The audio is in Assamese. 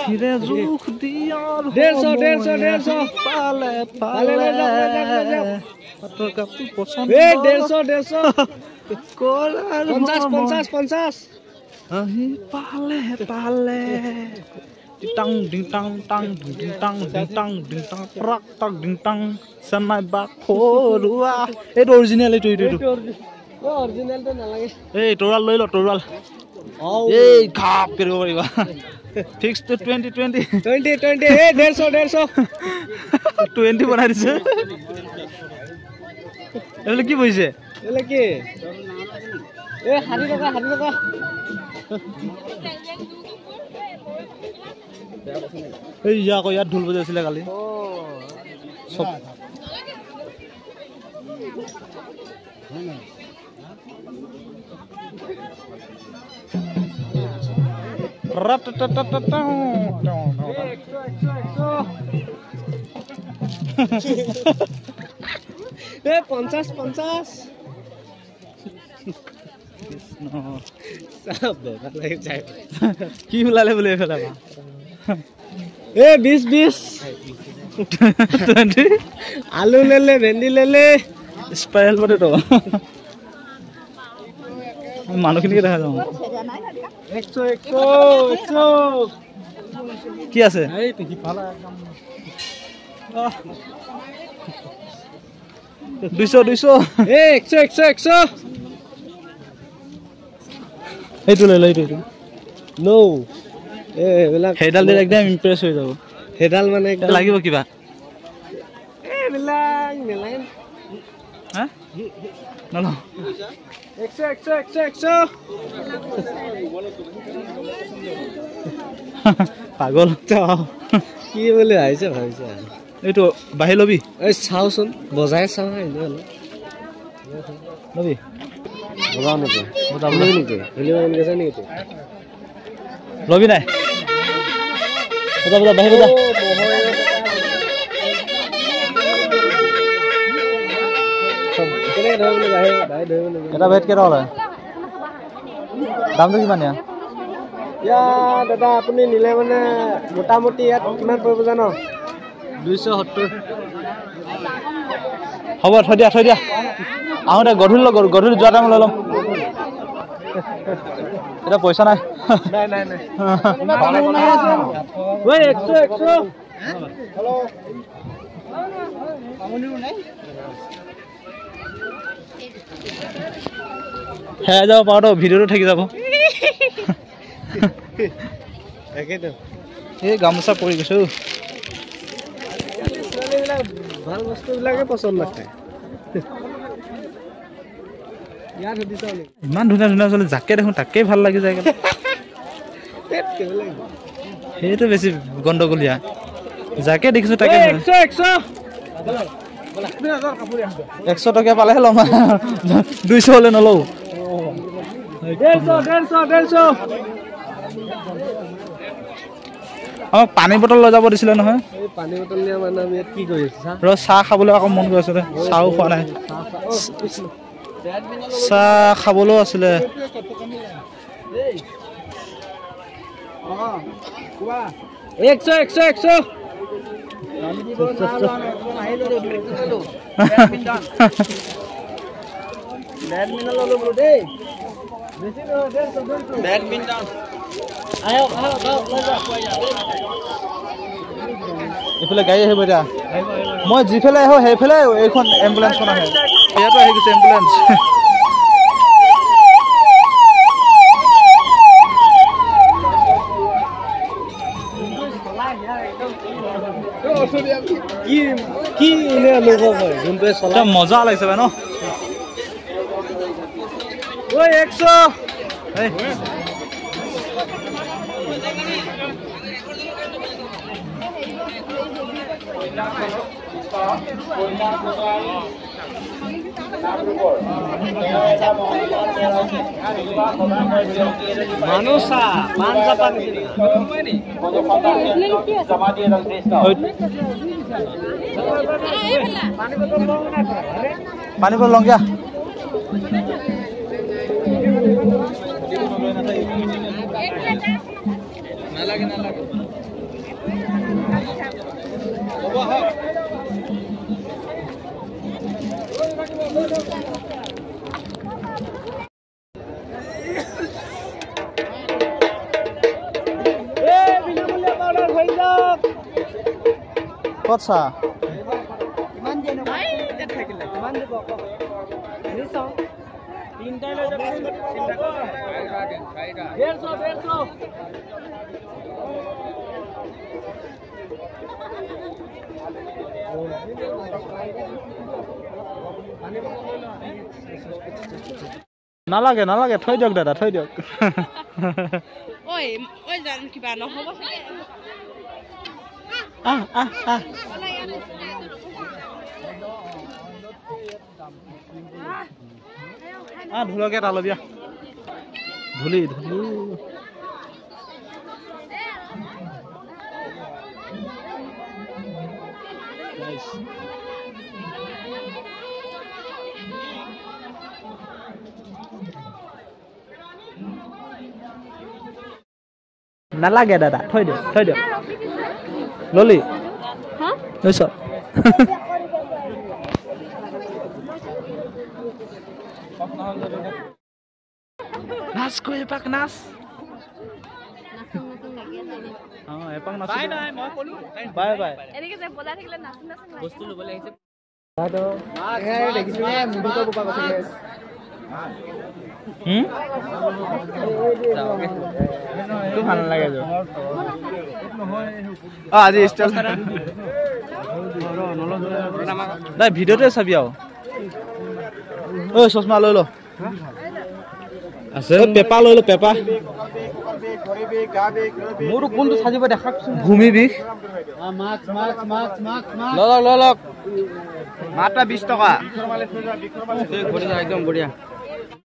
ধীৰে জোখ দিয়াৰ 150 150 150 পালে পালে পাটৰ কাপোৰ পচন্দ এই 150 150 কৰাৰ 50 50 50 আহি পালে পালে টিং ডিং টাং টাং ডিং টাং ডিং টাং ডিং টাং ট্ৰাক টাক ডিং টাং চেন্নাই বা খৰুৱা। এইটো অৰিজিনেল, এইটো এইটো এইটো অৰিজিনেলটো নালাগে। এই তৰোৱাল লৈ ল, তৰোৱাল এই ঘাপ কৰিব পাৰিবা। ফিক্সটো 20 20 20 20। এই 150 150 20 বনাই দিছে। এইবিলাক কি বহিছে? এইবিলাক কি? এই 60 টকা 60 টকা। এই আকৌ ইয়াত ঢোল বজাইছিলে কালি চব। এই 50 50। কি ওলালে বোলে এইফালে? এই 20 20 20। আলু লেলে, ভেন্দি লেলে, স্পাইৰেল পটেটো। মানুহখিনিকে দেখা যাওঁ। 100 100 100। কি আছে? 200 200। এই 100 100 100। এইটো লৈ ল, এইটো এইটো। ন' এইবিলাক সেইডাল দিলে একদম ইমপ্ৰেছ হৈ যাব। সেইডাল মানে লাগিব কিবা। এইবিলাক নেলাগে। হা নলওঁ। 100 100 100 100। পাগল কি বুলি ভাবিছে ভাবিছে। এইটো বাহিৰ ল'বি? এই চাওঁচোন, বজাই চাওঁ। এনেই অলপ ল'বি? বজাওঁ নেকি? বজাব নেকি? খেলিব মন গৈছে নেকি? ল'বি নাই? বজা বজা, বাহিৰ বজা। এটা ভেট কেইটকা লয়? দামটো কিমান ইয়াৰ? ইয়াত দাদা আপুনি নিলে মানে মোটামুটি ইয়াত কিমান পৰিব জান? 270। হ'ব, থৈ দিয়া, থৈ দিয়া। আহোঁতে গধূলি গধূলি যোৱা টাইম লৈ ল'ম। এতিয়া পইচা নাই। নাই নাই নাই। 100 100। হেৰাই যাব পাৰোঁ তো, ভিডিঅ'টো থাকি যাব। এই গামোচা পৰি গৈছো। ভাল বস্তুবিলাকে পচন্দ নাখায়। ইমান ধুনীয়া ধুনীয়া ছোৱালী যাকে দেখোন তাকেই ভাল লাগি যায়। সেইটো বেছি গণ্ডগোলীয়া, যাকে দেখিছো তাকে। 100 টকীয়া পালেহে ল'ম, 200 হ'লে নলওঁ। 150 আমাক পানী বটল লৈ যাব দিছিলে নহয়। ৰ চাহ খাবলৈ আকৌ মন গৈ আছিলে, চাহো খোৱা নাই। চাহ খাবলৈও আছিলে। 100 100 100। এইফালে গাড়ী আহিব এতিয়া। মই যিফালে আহোঁ সেইফালে এইখন এম্বুলেঞ্চখন আহে। ইয়াতো আহি গৈছে এম্বুলেঞ্চ। কি এনে অনুভৱ হয় যোনটোৱে চলাই? মজা লাগিছে ন? ঐ 100। মানুহ চা পাণ চাপা পানী বটল লওঁ কিয়া। নালাগে নালাগে। ক'ত চা নালাগে নালাগে, থৈ দিয়ক দাদা, থৈ দিয়ক। আহ আহ আহ আহ ঢোলকে এটা ল'বি, ধূলি ধূলি। নালাগে দাদা, থৈ দিয়ক, থৈ দিয়ক। ললি লৈছ? নাচ কৈ এপাক নাচ। এপাক নাচ। Bye bye. ভাল নালাগে আজি নাই, ভিডিঅ'টোৱে চাবি আৰু। ঐ চশমা লৈ ল, আছে পেপা লৈ ল, পেপা। মোৰতো কোনটো সাজিব দেখাকচোন। ভূমি বিষ লওক লওক লওক, মাত্ৰ 20 টকা। একদম বঢ়িয়া।